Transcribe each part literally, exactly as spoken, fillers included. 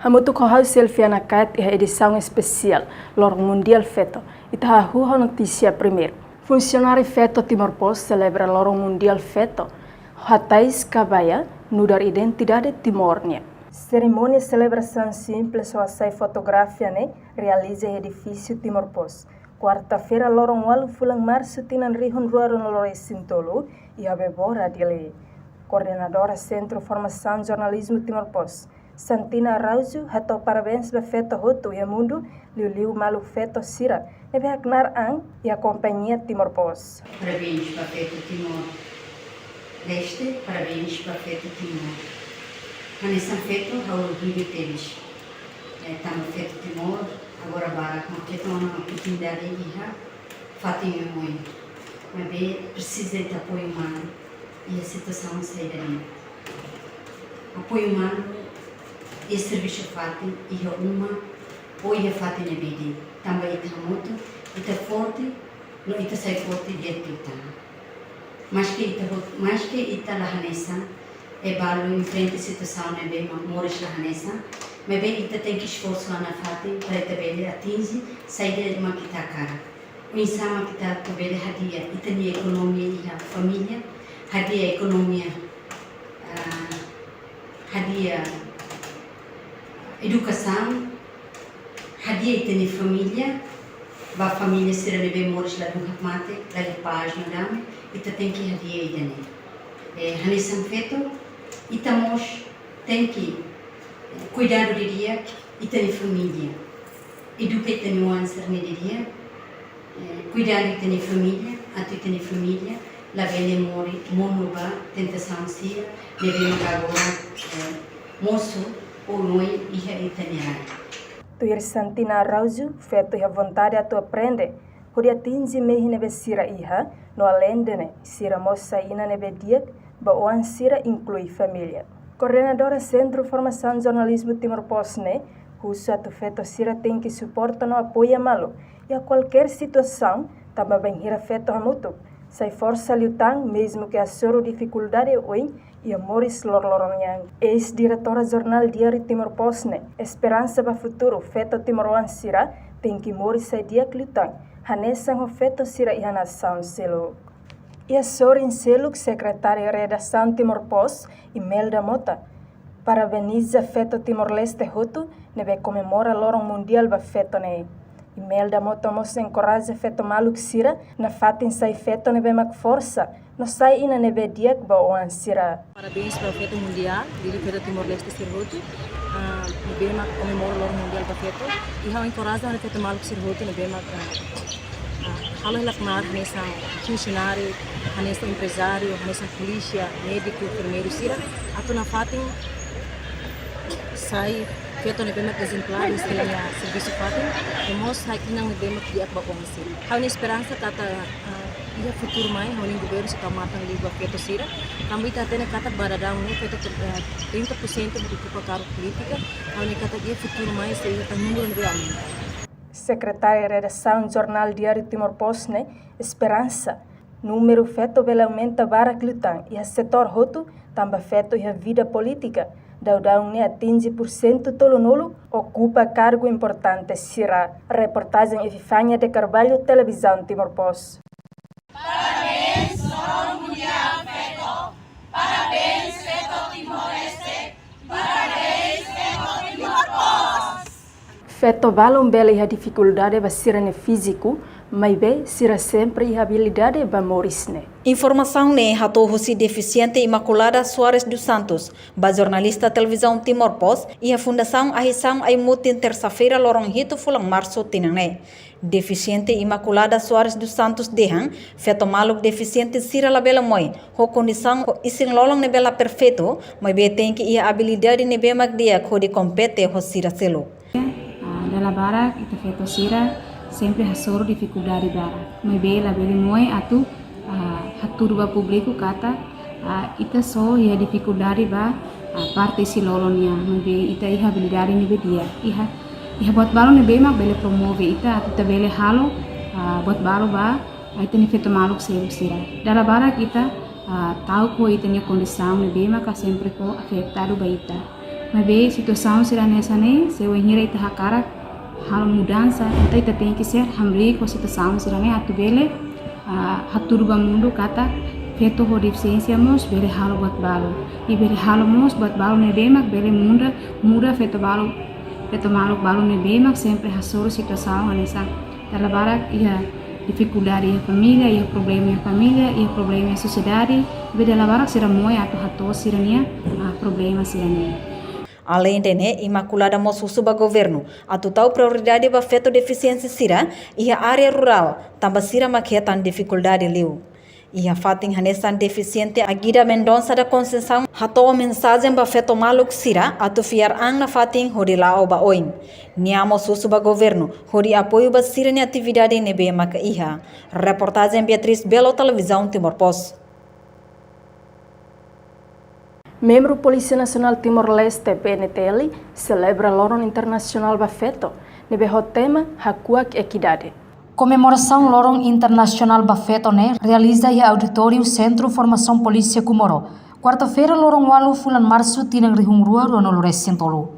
Hamutuk ho ha'u Selviana Kait iha edisaun espesiál Loron Mundiál Feto, ita hahú ho notísia primeiru. Funsionáriu Feto Timor Post selebra Loron Mundiál Feto, hatais kabaia, nu'udar identidade Timor nian. Serimónia selebrasaun simples ho hasai fotografia ne'e realiza iha edifísiu Timor Post, kuarta-feira, loron ualu fulan Marsu tinan rihun rua ruanulu resin tolu, iha Bebora, Dili. Koordenadora Sentru Formasaun Jornalizmu Timor Post, Santina Araújo, hato'o parabéns ba feto hotu iha mundu, liuliu maluk feto sira ne'ebé haknaar an iha kompañia Timor Post. Parabéns ba feto Timor-Leste, parabéns ba feto Timor. Hanesan feto ha'u orgullu tebes. Eh, tanba feto Timor, agora barak mak feto ona oportunidade iha fatin oioin. Maibé presiza ita apoiu umanu iha situasaun saida de'it. Apoiu umanu iha servisu fatin, iha uma, ou iha fatin ne'ebé de'it. Tanba ita hamutuk, ita forte, no ita sai forte di'ak liután. Maske ita hot-, maske ita la hanesan, e balu enfrenta situasaun ne'ebé mak moris la hanesan, maibé ita tenke esforsu nafatin para ita bele atinje saida mak ita hakarak. Oinsá mak ita atu bele hadi'a ita-nia ekonomia iha família, hadi'a ekonomia, ah, hadi'a edukasaun, hadi'a ita-nia família, ba família sira ne'ebé moris ladún hakmatek, la iha pás no dame, ita tenke hadi'a ida-ne'e. Eh, hanesan feto, ita mós tenke, eh, kuidadu didi'ak ita-nia família. Eduka ita-nia oan sira-ne'e didi'ak, eh, kuidadu ita-nia família, atu ita-nia família labele moris monu ba tentasaun sira ne'ebé mak agora, eh, mosu oioin iha ita-nia rai. Tuir Santina Araújo, feto iha vontade atu aprende hodi atinje mehi ne'ebé sira iha, no aleinde ne'e, sira mós sai inan ne'ebé di'ak ba oan sira, inklui família. Koordenadora Sentru Formasaun Jornalizmu Timor Post ne'e husu atu feto sira tenke suporta no apoia malu iha kualkér situasaun, tanba bainhira feto hamutuk, sai forsa liután, mezmu ke hasoru difikuldade oioin iha moris loroloron nian. Eis-diretora Jornál Diáriu Timor Post ne'e esperansa ba futuru feto timoroan sira tenke moris sai di'ak liután, hanesan ho feto sira iha nasaun seluk. Iha sorin seluk, Sekretária Redasaun Timor Post, Imelda Mota, parabeniza feto Timor-Leste hotu ne'ebé komemora Loron Mundiál ba Feto ne'e. Imelda Mota mós enkoraja feto maluk sira nafatin sai feto ne'ebé mak forsa, no sai inan ne'ebé di'ak ba oan sira. Parabéns ba feto mundiál, liuliu feto Timor-Leste sira hotu, ah, ne'ebé mak komemora Loron Mundiál ba Feto. I ha'u enkoraja ona feto maluk sira hotu ne'ebé mak, ah, ah, halo hela knaar hanesan funsionáriu, hanesan emprezáriu, hanesan polísia, médiku, enfermeiru sira, atu nafatin sai feto ne'ebé mak ezemplár iha sira-nia servisu fatin, no mós sai inan ne'ebé mak di'ak ba oan sira. Ha'u-nia esperansa katak, ah, iha futuru mai, ha'u hanoin governu sei tau matan liu ba feto sira. Tanba ita hatene katak ba dadaun ne'e feto, eh, trinta por cento mak okupa kargu polítika. Ha'u hanoin katak iha futuru mai sei iha tan númeru ne'ebé aumenta. Sekretária Redasaun Jornál Diáriu Timor Post ne'e esperansa númeru feto bele aumenta barak liután iha setór hotu, tanba feto iha vida polítika daudaun ne'e atinje porsentu tolunulu, okupa kargu importante sira. Reportajen Epifania de Carvalho, Televizaun Timor Post. Parabéns, Loron Mundiál Feto. Parabéns, Feto Timor-Leste. Parabéns, Feto Timor Post. Feto balun bele iha difikuldade ba sira-nia fíziku, maibé sira sempre iha abilidade ba moris ne'e. Informasaun ne'e hato'o husi defisiente Imaculada Soares dos Santos ba jornalista Televizaun Timor Post iha Fundasaun Ahi Saun Aimutin, tersa-feira, loron hitu fulan Marsu tinan ne'e. Defisiente Imaculada Soares dos Santos dehan, feto maluk defisiente sira labele moe ho kondisaun ho isin-lolon ne'ebé la perfeitu, maibé tenke iha abilidade ne'ebé mak di'ak hodi kompete ho sira seluk. Ah, dala barak ita feto sira sempre hasoru difikuldade barak. Maibé labele moe atu, ah, hatudu ba públiku katak, ah, ita só iha difikuldade ba, ah, parte isin-lolon nian, maibé ita iha abilidade ne'ebé di'ak. Iha, iha buat balu ne'ebé mak bele promove ita atu ita bele halo, ah, buat balu ba, ah, ita-nia feto maluk seluk sira. Dala barak ita, ah, ta'uk ho ita-nia kondisaun ne'ebé maka sempre fó afetadu ba ita. Maibé situasaun sira hanesan ne'e, se wainhira ita hakarak halo mudansa, ita, ita tenke ser hamriik ho situasaun sira ne'e atu bele, ah, hatudu ba mundu katak feto ho defisiénsia mós bele halo buat balu. I bele halo mós buat balu ne'ebé mak bele muda, muda feto balu, feto maluk balu ne'ebé mak sempre hasoru situasaun hanesan dala barak iha difikuldade iha família, iha problema iha família, iha problema iha sosiedade, maibé dala barak sira moe atu hato'o sira-nia, ah, problema sira-ne'e. Aleinde ne'e, Imaculada mós husu ba governu atu tau prioridade ba feto defisiénsia sira iha área rurál, tanba sira mak hetan difikuldade liu. Iha fatin hanesan defisiente, Agida Mendonça da Conceição hato'o mensajen ba feto maluk sira atu fiar an nafatin hodi la'o ba oin. Nia mós husu ba governu hodi apoiu ba sira-nia atividade ne'ebé maka iha. Reportajen Beatriz Belo, Televizaun Timor Post. Membru Polísia Nasionál Timor-Leste, P N T L, selebra Loron Internasionál ba Feto, ne'ebé ho tema Hakuak Ekidade. Komemorasaun Loron Internasionál ba Feto ne'e realiza iha auditóriu Sentru Formasaun Polísia Comoro, kuarta-feira, loron ualu fulan Marsu, tinan rihun rua ruanulu resin tolu.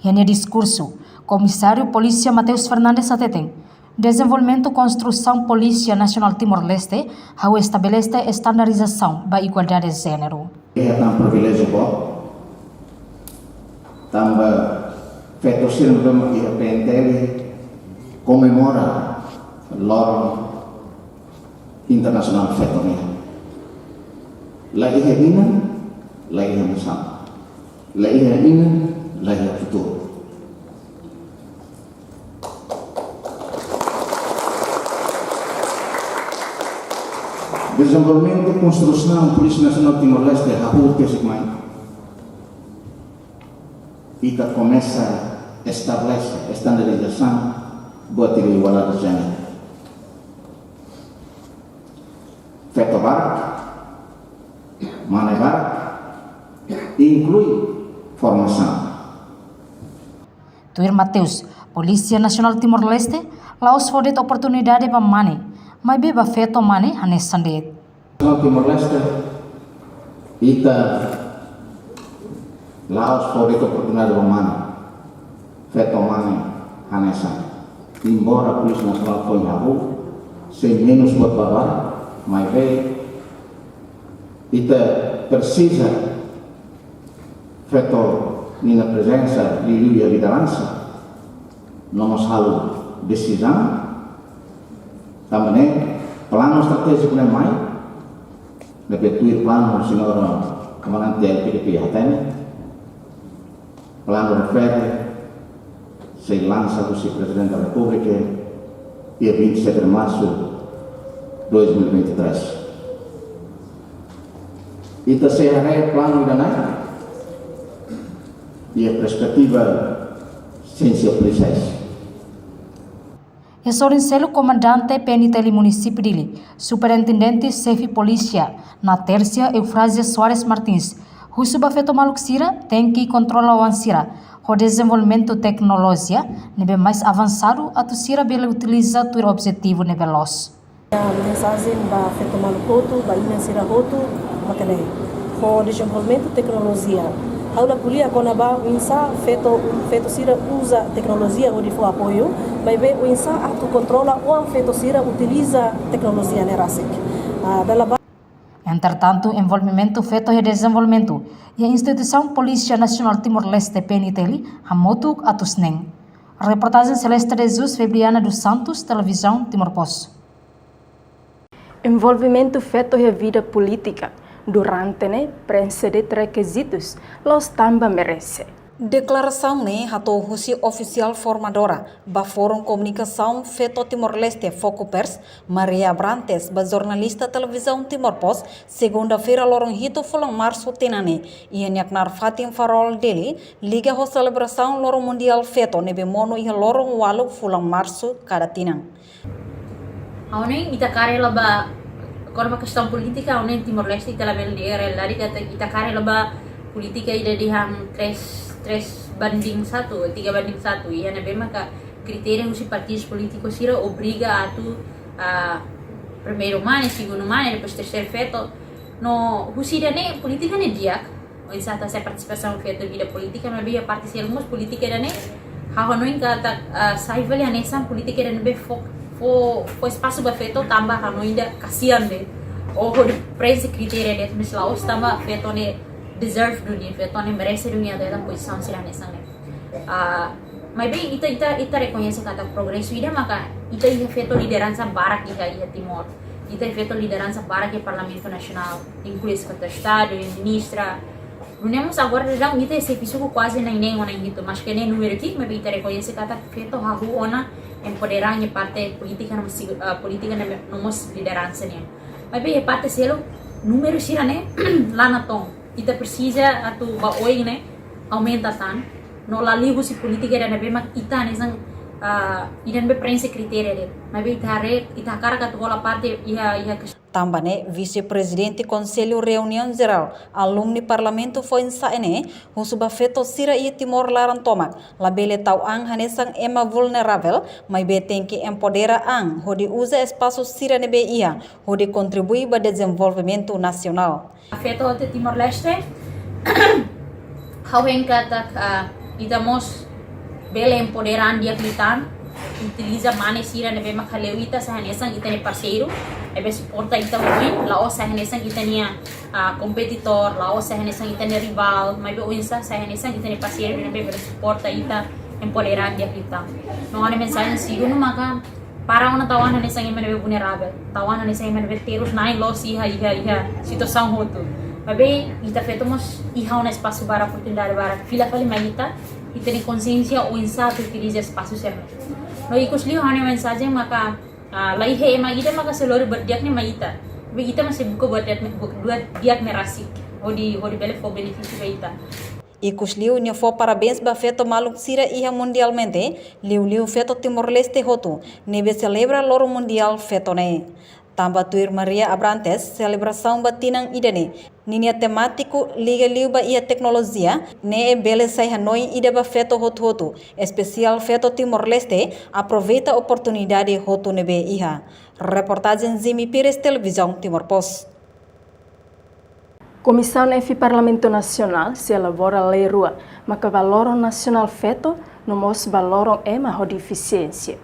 Iha nia diskursu, Komisáriu Polísia Mateus Fernandes hateten, dezenvolvimentu konstrusaun Polísia Nasionál Timor-Leste hahú estabelese estandarizasaun ba igualdade jéneru. Iha tan priviléjiu boot, tanba feto sira ne'ebé mak iha P N T L komemora Loron Internasionál Feto nian. La iha inan, la iha nasaun. La iha inan, la iha futuru. Dezenvolvimentu konstrusaun Polísia Nasionál Timor-Leste hahú tesi mai. Ita komesa estabelese estandarizasaun buat ida igualdade jéneru. Feto barak, mane barak, inklui formasaun. Tuir Mateus, Polísia Nasionál Timor-Leste la'ós fó de'it oportunidade ba mane, maibé ba feto mane hanesan de'it. Timor-Leste, ita la'ós fó de'it oportunidade ba mane, feto mane hanesan. Embora Polísia Nasionál foin hahú, sei menus buat barak, maibé ita presiza feto nia prezensa liuliu iha lideransa, no mós halo desizaun, tanba ne'e planu estratéjiku ne'e mai, ne'ebé tuir planu señór Komandante L P D P hatene, planu refere sei lansa husi Prezidente da Repúblika, dia vinte e sete de março de dois mil e vinte e três. Ita sei haree planu ida-ne'e iha perspetiva siénsia polisiais. Iha sorin seluk, Komandante P N T L Munisípiu Dili, Superintendente Xefe Polísia, Natércia Eufrázia Soares Martins, husu ba feto maluk sira tenke kontrola oan sira ho dezenvolvimentu teknolojia ne'ebé mais avansadu atu sira bele utiliza tuir objetivu ne'ebé loos. Mensajen ba feto maluk hotu, ba inan sira hotu, mak ne'e. Ho dezenvolvimentu teknolojia, ha'u la ko'alia kona-ba oinsá feto, feto sira uza teknolojia hodi fó apoiu, maibé oinsá atu kontrola oan feto sira utiliza teknolojia ne'e rasik. Ah, dala ba- Entretantu, envolvimentu feto iha dezenvolvimentu iha instituisaun Polísia Nasionál Timor-Leste, P N T L, hamutuk atus neen. Reportajen Celeste de Jesus, Febriana dos Santos, Televizaun Timor Post. Envolvimentu feto iha vida polítika durante ne'e preenxe de'it rekizitus, la'ós tanba merese. Deklarasaun ne'e hato'o husi ofisiál formadora ba Fórum Komunikasaun Feto Timor-Leste, Fokupers, Maria Abrantes, ba jornalista Televizaun Timor Post, segunda-feira, loron hitu fulan Marsu tinan ne'e, iha nia knaar fatin Farol, Dili, liga ho selebrasaun Loron Mundiál Feto ne'ebé monu iha loron ualu fulan Marsu kada tinan. Ha'u hanoin ita kaer hela ba, kona-ba kestaun polítika, ha'u hanoin Timor-Leste ita labele dehan realidade katak ita kaer hela ba polítika ida dehan três, três banding satu, tiga banding satu, iha ne'ebé maka kritéria husi partidu polítiku sira obriga atu, ah, primeiru mane, segundu mane, depois terseiru feto. No husi ida-ne'e polítika ne'e di'ak, Oinsá ita sei partisipasaun feto iha vida polítika, maibé iha parte seluk mós polítika ida-ne'e, ha'u hanoin katak, ah, sai fali hanesan polítika ida ne'ebé fó, fó, fó espasu ba feto tanba hanoin ida kasian de'it. Ou hodi prenxe kritéria de'it, mas la'ós tanba feto ne'e deserve duni, feto ne'e merese duni atu hetan pozisaun sira hanesan ne'e. Ah, maibé ita, ita, ita rekoñese katak progresu ida maka ita iha feto lideransa barak iha, iha Timor. Ita iha feto lideransa barak iha Parlamentu Nasionál, inklui Sekretáriu Estadu, iha ministra. Nune'e mós agora daudaun ita iha servisu ku kuaze na'in neen ou na'in hitu, maske ne'e númeru ki'ik, maibé ita rekoñese katak feto hahú ona empodera iha parte polítika no mós, ah, polítika no mós lideransa nian. Maibé iha parte seluk númeru sira-ne'e la natoon. Ita presiza atu ba oin ne'e aumenta tan. No la liu husi polítika ida ne'ebé mak ita hanesan, ah, ida ne'ebé prenxe kritéria de'it. Maibé ita haree, ita hakarak atu hola parte iha, iha kes- Tanba ne'e, Vise-Prezidente Konsellu Reuniaun Jerál Alumni Parlamentu foin-sa'e ne'e husu ba feto sira iha Timor laran tomak, labele tau an hanesan ema vulneravel, maibé tenke empodera an hodi uza espasu sira ne'ebé iha hodi kontribui ba dezenvolvimentu nasionál. Feto hotu Timor-Leste, ha'u hein katak, ah, ita mós bele empodera an di'ak liután, utiliza mane sira ne'ebé mak hale'u ita sai hanesan ita-nia parseiru, ne'ebé suporta ita oioin, la'ós sai hanesan ita-nia, ah, kompetidór, la'ós sai hanesan ita-nia rivál, maibé oinsá sai hanesan ita-nia parseiru ne'ebé bele suporta ita, empodera an di'ak liután. No ha'u-nia mensajen segundu maka para ona tau an hanesan ema ne'ebé vulneravel, tau an hanesan ema ne'ebé terus na'in-loos iha, iha, iha situasaun hotu. Maibé ita feto mós iha ona espasu barak, oportunidade barak. Fila fali mai ita, ita-nia konsiénsia oinsá atu utiliza espasu sira-ne'e. No ikusliu ha'u-nia mensajen maka, ah, la iha ema ida maka sei lori buat di'ak ne'e mai ita. Maibé ita mak sei buka buat di'ak ne'e, buat di'ak ne'e rasik. Hodi, hodi bele fó benefísiu ba ita. Ikusliu nia fó parabéns ba feto maluk sira iha mundialmente, liuliu feto Timor-Leste hotu, ne'ebé selebra Loron Mundiál Feto ne'e. Tanba tuir Maria Abrantes, selebrasaun ba tinan ida-ne'e, ninia temátiku liga liu ba iha teknolojia, ne'e bele sai hanoin ida ba feto hotu-hotu, espesiál feto Timor-Leste, aproveita oportunidade hotu ne'ebé iha. Reportajen Jimmy Pires, Televizaun Timor Post. Komisaun F Parlamentu Nasionál sei elabora lei rua, maka ba Loron Nasionál Feto, no mós ba Loron Ema ho Defisiénsia.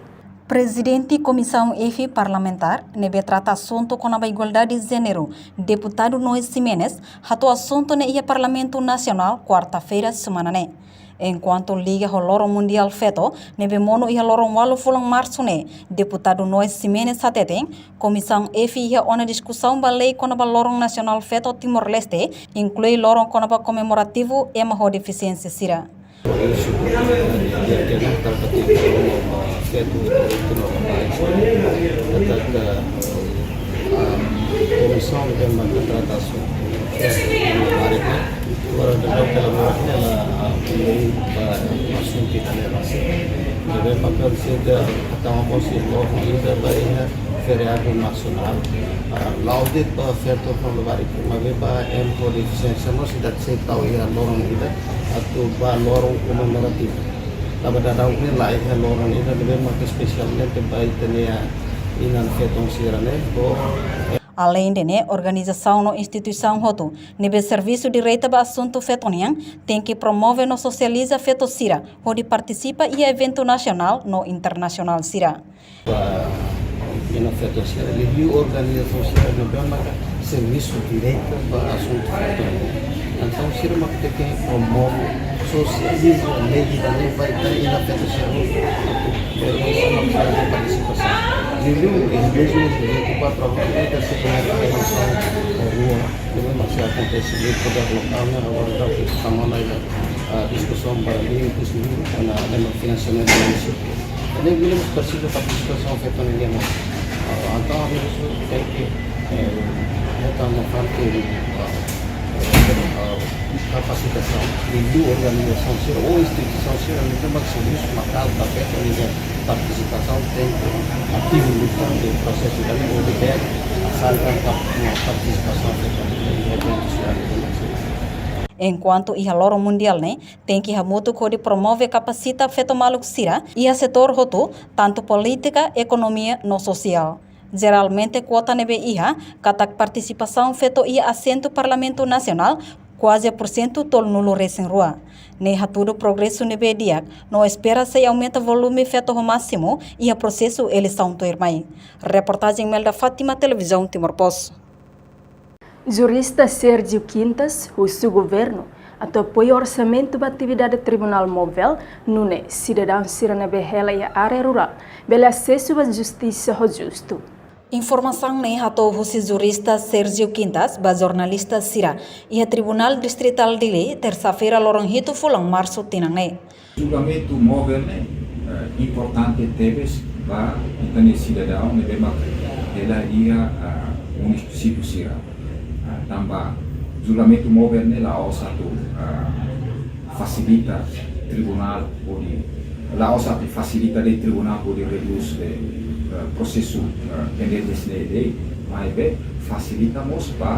Prezidente Komisaun F Parlamentár, ne'ebé trata asuntu kona-ba igualdade jéneru, Deputadu Noé Ximenes, hato'o asuntu ne'e iha Parlamentu Nasionál, kuarta-feira semana ne'e. Enkuantu liga ho Loron Mundiál Feto, ne'ebé monu iha loron ualu fulan Marsu ne'e, Deputadu Noé Ximenes hateten, Komisaun F iha ona diskusaun ba lei kona-ba Loron Nasionál Feto Timor-Leste, inklui loron kona-ba komemorativu ema ho defisiénsia sira. Isu, ya, ya, ya, tal kata itu, feto, itu, no, no, no, no, no, no, no, no, Komisaun Ema trata asuntu feto, agora, daudaun pela manhã, ela, ah, também, ah, asuntu ida-ne'e rasik. Ne'ebé papél sira atu mós envolve ida ba iha feriadu nasionál. Ah, la'ós de'it ba feto ho labarik, maibé ba ema ho defisiénsia mós ita sei tau iha loron ida, atu ba loron komemorativu. Tanba daudaun ne'e la iha loron ida ne'ebé mak espesialmente ba ita-nia inan feton sira-ne'e, ho Aleinde ne'e, organizasaun no instituisaun hotu ne'ebé servisu direta ba asuntu feto nian, tenke promove no sosializa feto sira hodi partisipa iha eventu nasionál no internasionál sira. Ba inan feto sira, liuliu organizasaun sira ne'ebé maka servisu direta ba asuntu feto nian. Entaun sira maka tenke promove, sosializa lei ida-ne'e ba ita inan feto sira hotu, atu bele partisipasaun. Liuliu, eh, dois mil e vinte e quatro agora, ita sei iha eleisaun rua, ne'ebé mak sei akontese iha poder lokál ne'e, agora daudaun ita tama ona iha, ah, diskusaun ba lei, inkluzive, kona-ba ema finansiamentu munisípiu. Ne'e mós presiza partisipasaun feto nian mós. Ah, entaun, ami mós tenke, eh, hetan parte, ah, eh, ah, kapasitasaun, liuliu organizasaun sira ou instituisaun sira ne'ebé mak servisu maka'as ba feto nian, partisipasaun tenke ativu liután iha prosesu ida-ne'e, hodi bele asalkan pa-, partisipasaun feto nian iha eventu sira ne'ebé mak sei. Enkuantu iha Loron Mundiál ne'e, tenke hamutuk hodi promove, kapasita feto maluk sira iha setór hotu, tantu polítika, ekonomia no sosiál. Jeralmente kuota ne'ebé iha katak partisipasaun feto iha asentu Parlamentu Nasionál kuaze porsentu tolunulu-resin-rua. Ne'e hatudu progresu ne'ebé di'ak, no espera sei aumenta volume feto ho másimu iha prosesu eleisaun tuirmai. Reportajen Melda Fátima, Televizaun Timor Post. Jurista Sérgio Quintas husu governu atu apoia orsamentu ba atividade Tribunál Móvel, nune'e sidadaun sira ne'ebé hela iha área rurál bele asesu ba justisa ho justu. Informasaun ne'e hato'o husi jurista Sérgio Quintas ba jornalista sira iha Tribunál Distritál Dili, tersa-feira, loron hitu fulan Marsu tinan ne'e. Julgamentu móvel ne'e, eh, importante tebes ba ita-nia sidadaun ne'ebé mak hela iha, ah, munisípiu sira. Ah, tanba julgamentu móvel ne'e la'ós atu, ah, fasilita tribunál hodi, la'ós atu fasilita de'it tribunál hodi redús de'it, eh, prosesu, eh, pendentes ne'e de'it, maibé fasilita mós ba,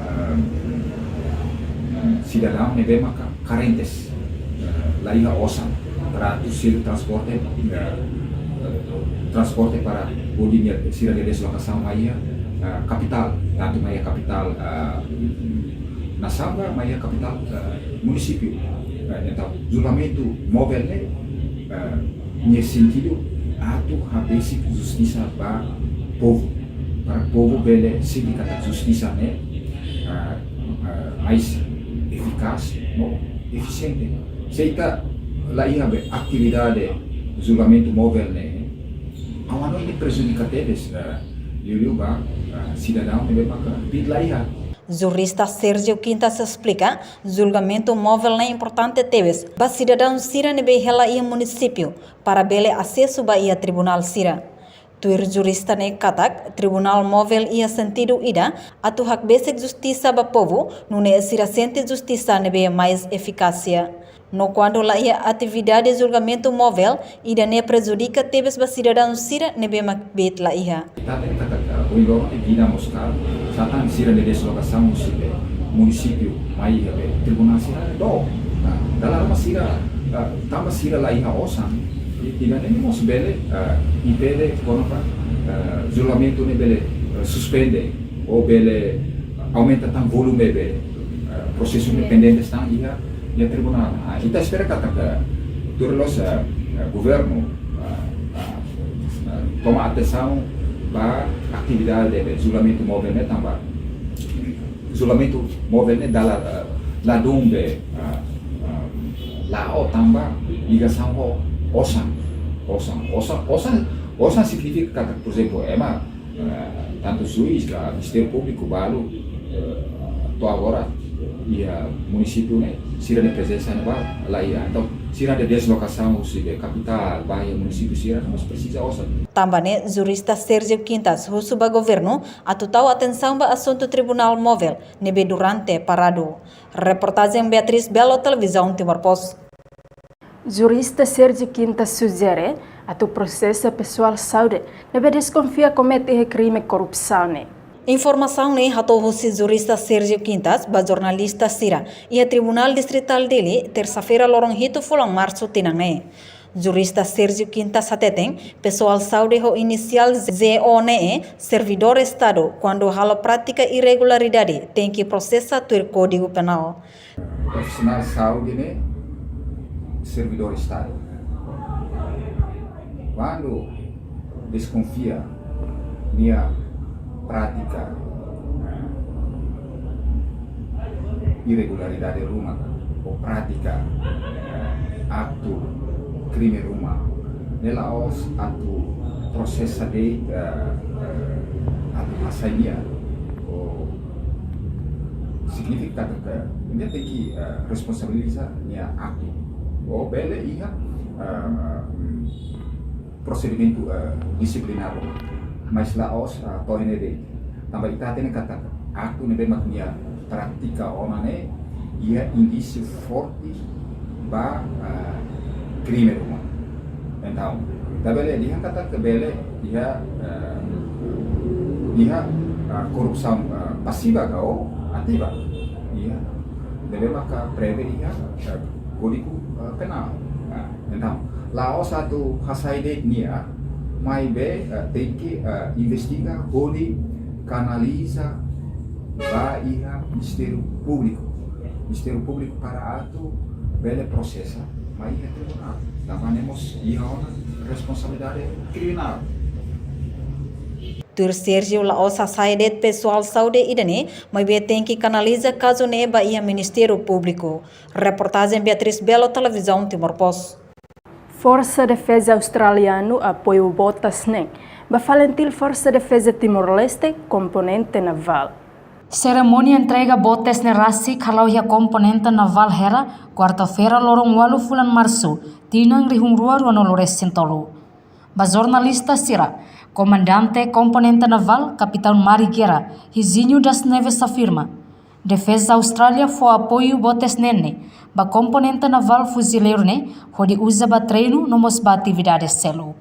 eh, sidadaun ne'ebé maka karentes, eh, la iha osan para atu selu transporte, eh, transporte para hodi nia sira-nia deslokasaun mai iha, eh, kapitál, tantu mai iha kapitál, eh, nasaun ka mai iha kapitál, eh, munisípiu. Eh, entaun, julgamentu móvel ne'e, eh, nia sentidu atu habesik justisa ba povu, para povu bele sente katak justisa ne'e, eh, eh, mais efikás no efisiente. Se ita la iha be atividade julgamentu móvel ne'e, ha'u hanoin ne'e prejudika tebes, eh, liuliu ba, eh, sidadaun ne'ebé maka de'it la iha. Jurista Sérgio Quintas esplika, julgamentu móvel ne'e importante tebes ba sidadaun sira ne'ebé hela iha munisípiu para bele asesu ba iha tribunál sira. Tuir jurista ne'e katak, tribunál móvel iha sentidu ida atu hakbesik justisa ba povu, nune'e sira sente justisa ne'ebé mais efikásia. No kuandu la iha atividade julgamentu móvel, ida-ne'e prejudika tebes ba sidadaun sira ne'ebé mak de'it la iha. Ita hatene katak, ah, ohin loron ne'e vida mós karu, satán sira-nia deslokasaun husi be munisípiu mai iha be tribunál sira ne'e dook. Nah, dala ruma sira, ah, tanba sira la iha osan, i-, ida-ne'e mós bele, ah, impede kona-ba, ah, julgamentu ne'e bele, ah, suspende, ou bele aumenta tan volume be, eh, prosesu ne'e pendentes tan iha, iha tribunál. Ah, ita espera katak, eh, tuir loos, eh, eh, governu, eh, eh, eh, toma atensaun ba atividade be julgamentu móvel ne'e tanba julgamentu móvel ne'e dala, eh, ladún be, eh, eh, la'o tanba ligasaun ho osan. Osan, osan, osan, osan signifika katak, por ezemplu, ema eh, tantu juís ka Ministériu Públiku balu, eh, to'o agora, iha munisípiu ne'e, sira-nia prezensa ne'ebá la iha. Entaun, sira-nia deslokasaun husi be kapitál ba iha munisípiu sira ne'e mós presiza osan. Tanba ne'e, jurista Sérgio Quintas husu ba governu atu tau atensaun ba asuntu tribunál móvel ne'ebé durante paradu. Reportajen Beatriz Belo, Televizaun Timor Post. Jurista Sérgio Quintas sujere atu prosesa pesoál saúde ne'ebé deskonfia komete iha krime korrupsaun ne'e. Informasaun ne'e hato'o husi jurista Sérgio Quintas ba jornalista sira iha Tribunál Distritál Dili, tersa-feira, loron hitu fulan Marsu tinan ne'e. Jurista Sérgio Quintas hateten, pesoál saúde ho inisiál J O ne'e servidór Estadu, kuandu halo prátika irregularidade, tenke prosesa tuir Kódigu Penál. Profisionál saúde ne'e servidór Estadu. Kuandu deskonfia nia prátika, eh, irregularidade ruma, ou prátika, eh, aktu krime ruma, ne'e la'ós atu prosesa de'it, eh, eh, atu hasai nia, ou signifika katak nia tenke, eh, responsabiliza nia aktu. Ou bele iha, eh, prosedimentu, eh, disiplinár, mas la'ós, eh, to'o iha ne'e de'it. Tanba ita hatene katak aktu ne'ebé mak nia prátika ona ne'e iha indísiu forte ba, eh, krime ruma. Entaun, ita bele dehan katak bele iha, eh, iha, eh, korrupsaun, eh, pasiva ka ou ativa. Iha, ne'ebé maka prevee iha, eh, Kódigu, eh, Penál. Nah, entaun, la'ós atu hasai de'it nia, maibé, eh, tenke, eh, investiga hodi kanaliza ba iha Ministériu Públiku. Ministériu Públiku para atu bele prosesa mai iha tribunál. Tanba ne'e mós iha ona responsabilidade kriminál. Tuir Sérgio, la'ós hasa'e de'it pesoál saúde ida-ne'e, maibé tenke kanaliza kazu ne'e ba iha Ministériu Públiku. Reportajen Beatriz Belo, Televizaun Timor Post. Forsa Defeza Australianu apoiu botas neen ba FALINTIL, Forsa Defeza Timor-Leste, komponente navál. Serimónia entrega botas ne'e rasik hala'o iha komponente navál Hera, kuarta-feira, loron ualu fulan Marsu, tinan rihun rua ruanulu resin tolu. Ba jornalista sira, Komandante Komponente Navál, Kapitaun Mari Guerra, Higinio das Neves afirma, Defeza Austrália fó apoiu botas neen ne'e ba komponente navál fuzileiru ne'e, hodi uza ba treinu no mós ba atividade seluk.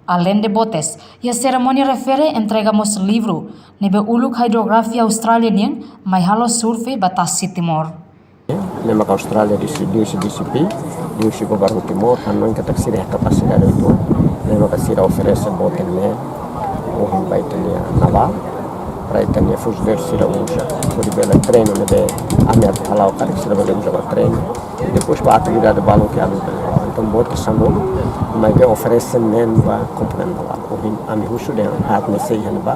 Aleinde botas, iha serimónia refere entrega mós livru ne'ebé uluk hidrografia Austrália nian mai halo survei ba tasi Timor. Ne'e maka Austrália disi, disi, disi pi, disi governu Timor, hanoin katak sira iha kapasidade uitoan, ne'e maka sira oferese botas ne'e ohin ba ita-nia navál, para ita-nia fuzileiru sira uza, hodi bele treinu ne'ebé ami atu hala'o karik sira bele uza ba treinu. I depois ba atividade balun ke ami bele. Entaun botas sanulu, maibé oferese neen ba komponente navál. Ohin ami husu dehan haat ne'e sei iha ne'ebá.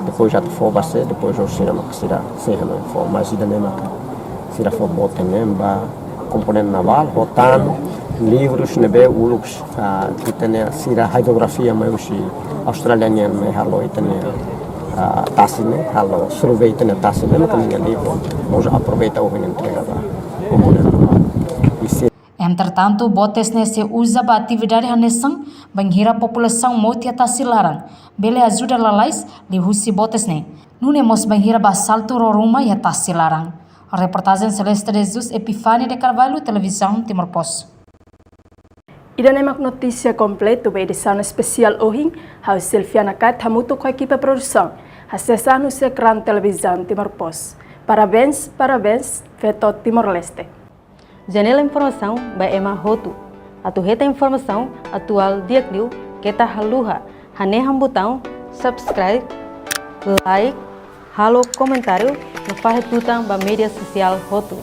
Depois atu fó ba sé, depois orsida maka sira sei iha ne'ebá fó. Mas ida-ne'e maka sira fó botas neen ba komponente navál, ho tan livrus ne'ebé uluk, ah, ita-nia sira hidrografia mai husi Austrália nian mai halo ita-nia, ah, tasi ne'e, halo survei ita-nia tasi ne'e, maka nia livru mós aproveita ohin entrega ba komponente navál. I se Entretantu, botas ne'e sei uza ba atividade hanesan bainhira populasaun mout iha tasi laran, bele ajuda lalais liuhusi botas ne'e. Nune'e mós bainhira ba asaltu ró ruma iha tasi laran. Reportajen Celeste de Jesus, Epifania de Carvalho, Televizaun Timor Post. Ida-ne'e mak notísia kompletu ba edisaun espesiál ohin, ha'u Silviana Kat hamutuk ho ekipa produsaun, hasees an husi ekrán Televizaun Timor Post. Parabéns, parabéns, feto Timor-Leste. Janela informasaun ba ema hotu. Atu hetan informasaun atuál di'ak liu, keta haluha hanehan butaun subscribe, like, halo komentáriu no fahe tutan ba média sosiál hotu.